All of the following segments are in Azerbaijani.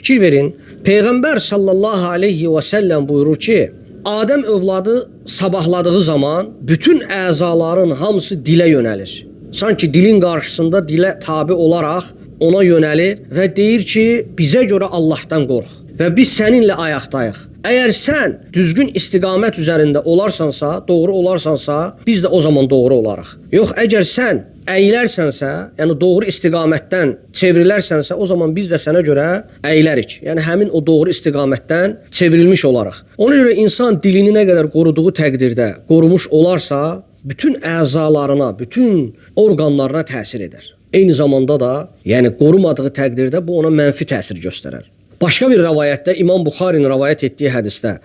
Fikir verin, Peyğəmbər sallallahu aleyhi və səlləm buyurur ki, Adəm övladı sabahladığı zaman bütün əzaların hamısı dilə yönəlir. Sanki dilin qarşısında dilə tabi olaraq ona yönəlir və deyir ki, bizə görə Allahdan qorx və biz səninlə ayaqdayıq. Əgər sən düzgün istiqamət üzərində olarsansa, doğru olarsansa, biz də o zaman doğru olarıq. Yox, əgər sən əylərsənsə, yəni doğru istiqamətdən çevrilərsənsə, o zaman biz də sənə görə əylərik. Yəni həmin o doğru istiqamətdən çevrilmiş olarıq. Ona görə insan dilini nə qədər qoruduğu təqdirdə qorumuş olarsa, bütün əzalarına, bütün orqanlarına təsir edər. Eyni zamanda da, yəni qorumadığı təqdirdə bu ona mənfi təsir göstərər. Başqa bir rəvayətdə İmam Buxarinin rəvayət etdiyi hədisdə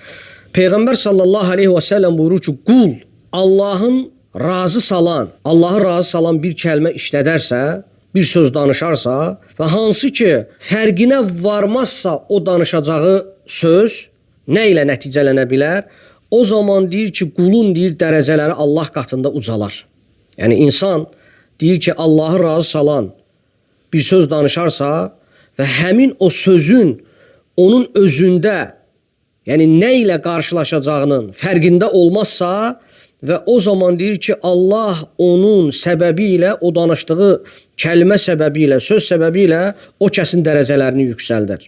Peyğəmbər sallallahu aleyhi və səlləm buyurur ki, qul Allahın razı salan, Allahı razı salan bir kəlmə işlədərsə, bir söz danışarsa və hansı ki fərqinə varmazsa o danışacağı söz nə ilə nəticələnə bilər? O zaman deyir ki, qulun deyir dərəcələri Allah qatında ucalar. Yəni insan deyir ki, Allahı razı salan bir söz danışarsa və həmin o sözün onun özündə, yəni nə ilə qarşılaşacağının fərqində olmazsa və o zaman deyir ki, Allah onun səbəbi ilə, o danışdığı kəlmə səbəbi ilə, söz səbəbi ilə o kəsin dərəcələrini yüksəldər.